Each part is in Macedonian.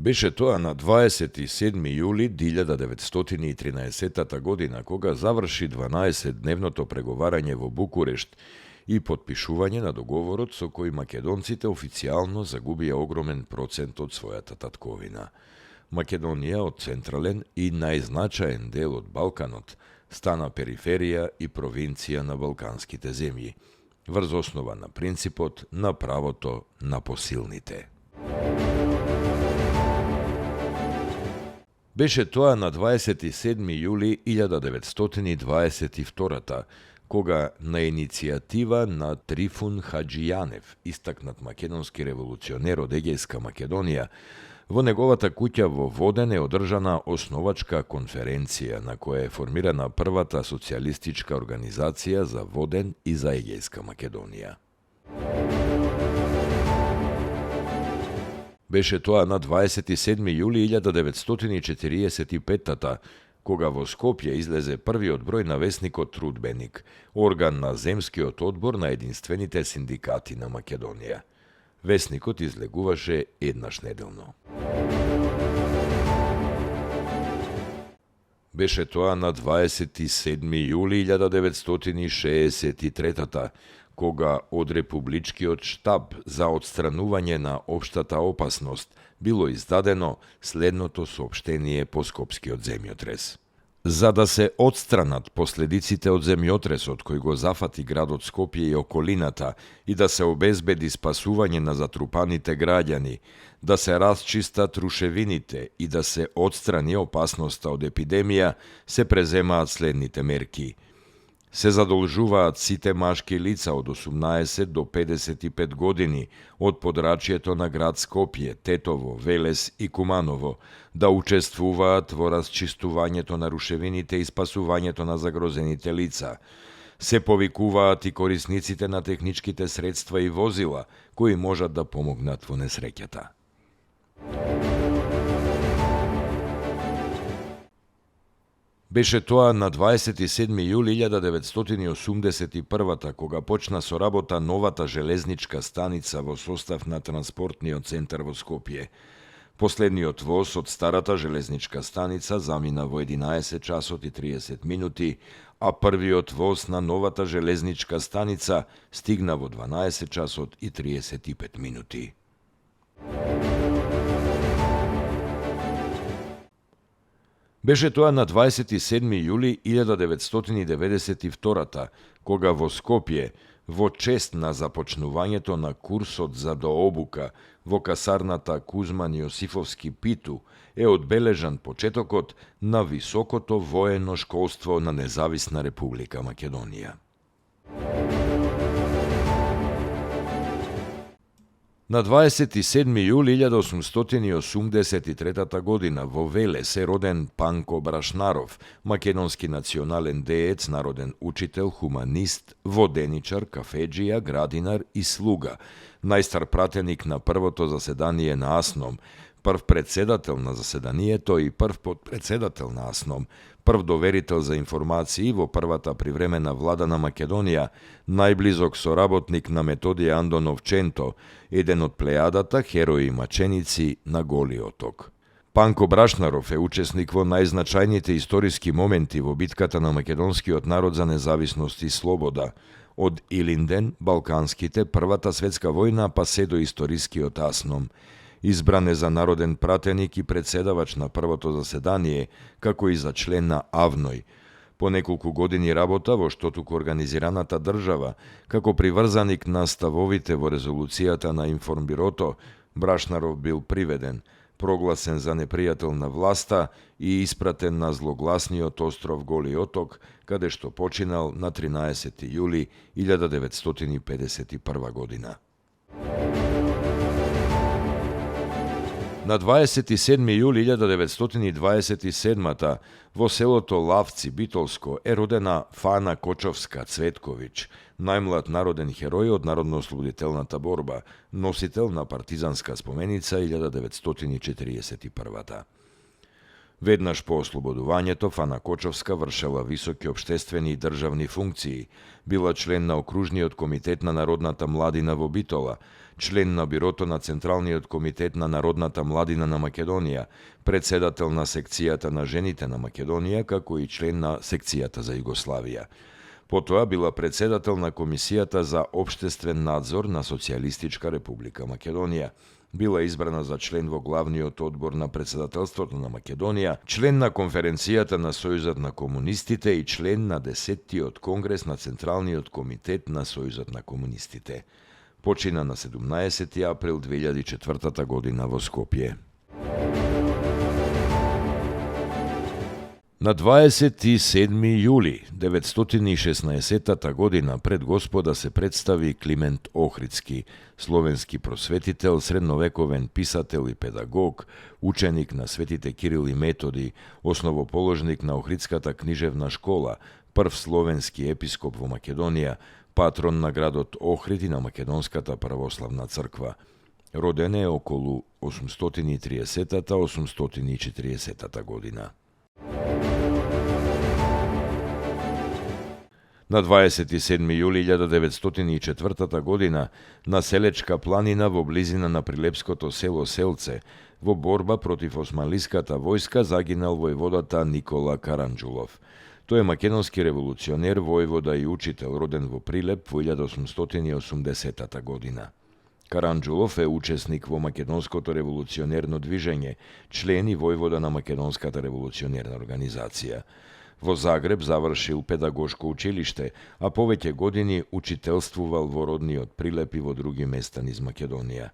Беше тоа на 27. јули 1913 година, кога заврши 12-дневното преговарање во Букурешт и потпишување на договорот со кој македонците официјално загубија огромен процент од својата татковина. Македонија од централен и најзначаен дел од Балканот стана периферија и провинција на балканските земји, врз основа на принципот на правото на посилните. Беше тоа на 27. јули 1922 кога на иницијатива на Трифун Хаџијанев, истакнат македонски револуционер од Егејска Македонија, во неговата куќа во Воден е одржана основачка конференција на која е формирана првата социјалистичка организација за Воден и за Егејска Македонија. Беше тоа на 27. јули 1945 кога во Скопје излезе првиот број на весникот Трудбеник, орган на земскиот одбор на единствените синдикати на Македонија. Весникот излегуваше еднаш неделно. Беше тоа на 27. јули 1963 кога од Републичкиот штаб за отстранување на општата опасност било издадено следното соопштение по Скопскиот земјотрес. За да се отстранат последиците од земјотресот кој го зафати градот Скопје и околината и да се обезбеди спасување на затрупаните граѓани, да се расчистат рушевините и да се отстрани опасноста од епидемија, се преземаат следните мерки. Се задолжуваат сите машки лица од 18 до 55 години од подрачјето на град Скопје, Тетово, Велес и Куманово да учествуваат во расчистувањето на рушевините и спасувањето на загрозените лица. Се повикуваат и корисниците на техничките средства и возила кои можат да помогнат во несреќата. Беше тоа на 27. јули 1981 кога почна со работа новата железничка станица во состав на транспортниот центар во Скопје. Последниот воз од старата железничка станица замина во 11 часот и 30 минути, а првиот воз на новата железничка станица стигна во 12 часот и 35 минути. Беше тоа на 27. јули 1992 кога во Скопје, во чест на започнувањето на курсот за дообука во касарната Кузман Јосифовски Питу, е одбележан почетокот на високото воено школство на Независна Република Македонија. На 27. јули 1883 година во Велес е роден Панко Брашнаров, македонски национален деец, народен учител, хуманист, воденичар, кафеџија, градинар и слуга, најстар пратеник на првото заседание на АСНОМ, прв председател на заседанието и прв подпредседател на АСНОМ, прв доверител за информации во првата привремена влада на Македонија, најблизок соработник на Методија Андонов Ченто, еден од плејадата херои и маченици на Голи оток. Панко Брашнаров е учесник во најзначајните историски моменти во битката на македонскиот народ за независност и слобода, од Илинден, Балканските, Првата светска војна, па се до историскиот АСНОМ. Избран е за народен пратеник и председавач на првото заседание, како и за член на АВНОј. По неколку години работа во штотуку организираната држава, како приврзаник на ставовите во резолуцијата на Информбирото, Брашнаров бил приведен, прогласен за непријател на власта и испратен на злогласниот остров Голи оток, каде што починал на 13. јули 1951 година. На 27. јули 1927 во селото Лавци, Битолско, е родена Фана Кочовска Цветковиќ, најмлад народен херој од народно-ослободителната борба, носител на партизанска споменица 1941. Веднаш по ослободувањето, Фана Кочовска вршела високи општествени и државни функции. Била член на Окружниот комитет на Народната младина во Битола, член на Бирото на Централниот комитет на Народната младина на Македонија, председател на секцијата на жените на Македонија, како и член на секцијата за Југославија. Потоа била председател на Комисијата за општествен надзор на Социјалистичка република Македонија. Била избрана за член во главниот одбор на председателството на Македонија, член на конференцијата на Сојузот на комунистите и член на 10-тиот конгрес на Централниот комитет на Сојузот на комунистите. Почина на 17 април 2004 година во Скопје. На 27. јули 916 година пред Господа се представи Климент Охридски, словенски просветител, средновековен писател и педагог, ученик на светите Кирил и Методи, основоположник на Охридската книжевна школа, прв словенски епископ во Македонија, патрон на градот Охрид и на Македонската православна црква. Роден е околу 830-840 година. На 27. јули 1904 година на Селечка планина во близина на прилепското село Селце во борба против османлиската војска загинал војводата Никола Каранџулов. Тој е македонски револуционер, војвода и учител, роден во Прилеп во 1880 година. Каранџулов е учесник во македонското револуционерно движење, член и војвода на Македонската револуционерна организација. Во Загреб завршил педагошко училиште, а повеќе години учителствувал во родниот Прилеп и во други места низ Македонија.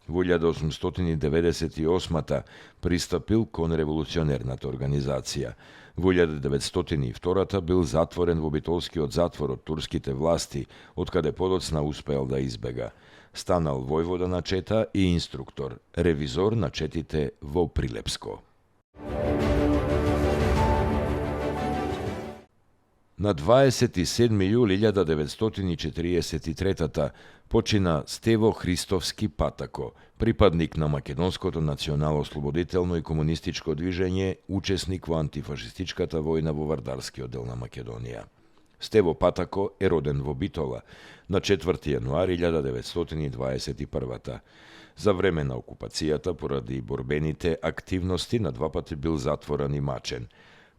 Во 1898 пристапил кон револуционерната организација. Во 1902 бил затворен во битолскиот затвор од турските власти, откаде подоцна успеал да избега. Станал војвода на Чета и инструктор, ревизор на четите во Прилепско. На 27. јули 1943 почина Стево Христовски Патако, припадник на македонското национално-ослободително и комунистичко движење, учесник во антифашистичката војна во Вардарскиот дел на Македонија. Стево Патако е роден во Битола на 4. јануари 1921. За време на окупацијата, поради борбените активности, на два пати бил затворен и мачен.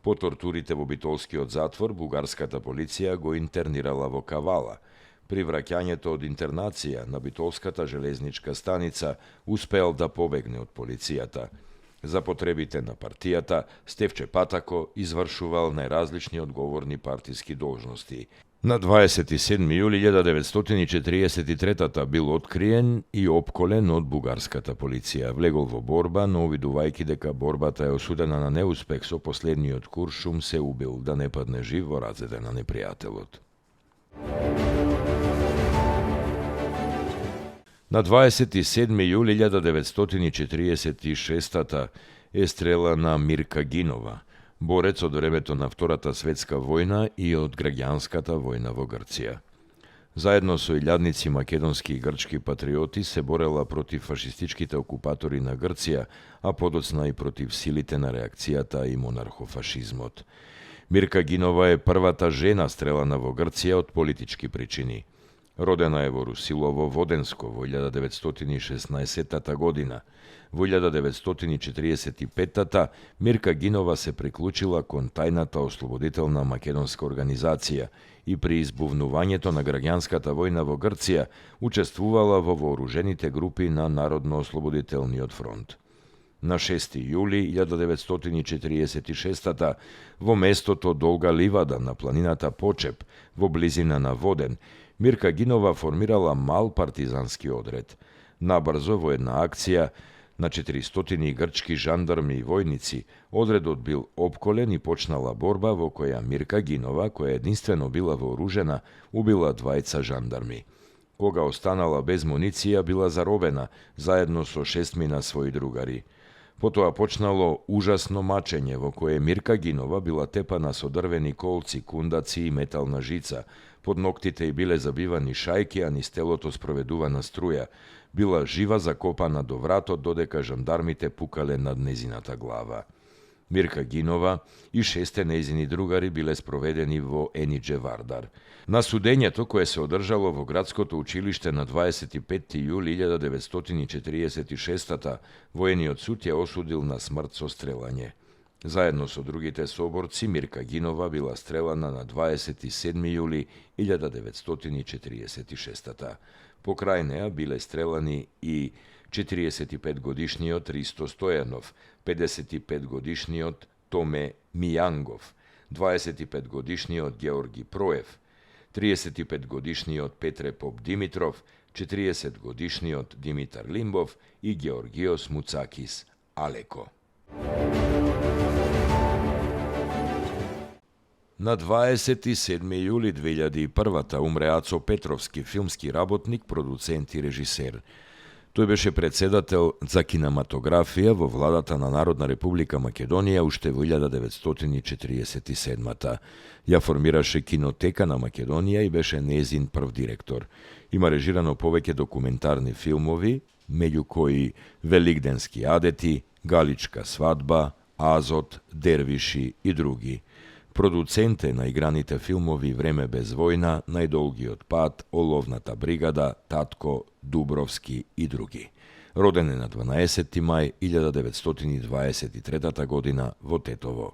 По тортурите во битолскиот затвор, бугарската полиција го интернирала во Кавала. При враќањето од интернација на битолската железничка станица успеал да побегне од полицијата. За потребите на партијата, Стевче Патако извршувал најразлични одговорни партиски должности. На 27. јули 1943 бил откриен и опколен од бугарската полиција. Влегол во борба, но увидувајќи дека борбата е осудена на неуспех, со последниот куршум се убил да не падне жив во рацете на непријателот. На 27. јули 1946 е стрелана Мирка Гинова, борец од времето на Втората светска војна и од граѓанската војна во Грција. Заедно со илјадници македонски и грчки патриоти се борела против фашистичките окупатори на Грција, а подоцна и против силите на реакцијата и монархофашизмот. Мирка Гинова е првата жена стрелана во Грција од политички причини. Родена е во Русилово, Воденско, во 1916 година. Во 1945 Мирка Гинова се приклучила кон тајната ослободителна македонска организација и при избувнувањето на граѓанската војна во Грција учествувала во вооружените групи на Народно-ослободителниот фронт. На 6. јули 1946 во местото Долга ливада на планината Почеп, во близина на Воден, Мирка Гинова формирала мал партизански одред. Набрзо во една акција на 400 грчки жандарми и војници, одредот бил опколен и почнала борба во која Мирка Гинова, која единствено била вооружена, убила двајца жандарми. Кога останала без муниција, била заробена, заедно со 6 своји другари. Потоа почнало ужасно мачење во кое Мирка Гинова била тепана со дрвени колци, кундаци и метална жица, под ноктите й биле забивани шајки, а низ телото спроведувана струја. Била жива закопана до вратот, додека жандармите пукале над незината глава. Mirka Ginova и 6 нејзини другари биле спроведени во Енидже Вардар. На судењето кое се одржало во градското училиште на 25. јули 1946 воениот суд ја осудил на смрт со стрелање. Заедно со другите соборци, Мирка Гинова била стрелана на 27. јули 1946. Покрај неа биле стрелани и 45-годишниот Ристо Стојанов, 55-годишниот Томе Мијангов, 25-годишниот Георги Проев, 35-годишниот Петре Поп Димитров, 40-годишниот Димитар Лимбов и Георгиос Муцакис Алеко. На 27. јули 2001 умре Ацо Петровски, филмски работник, продуцент и режисер. Тој беше председател за кинематографија во владата на Народна република Македонија уште во 1947. Ја формираше Кинотека на Македонија и беше нејзин прв директор. Има режирано повеќе документарни филмови, меѓу кои Великденски адети, Галичка свадба, Азот, Дервиши и други. Продуцент е на играните филмови Време без војна, Најдолгиот пат, Оловната бригада, Татко, Дубровски и други. Роден е на 12. мај 1923 година во Тетово.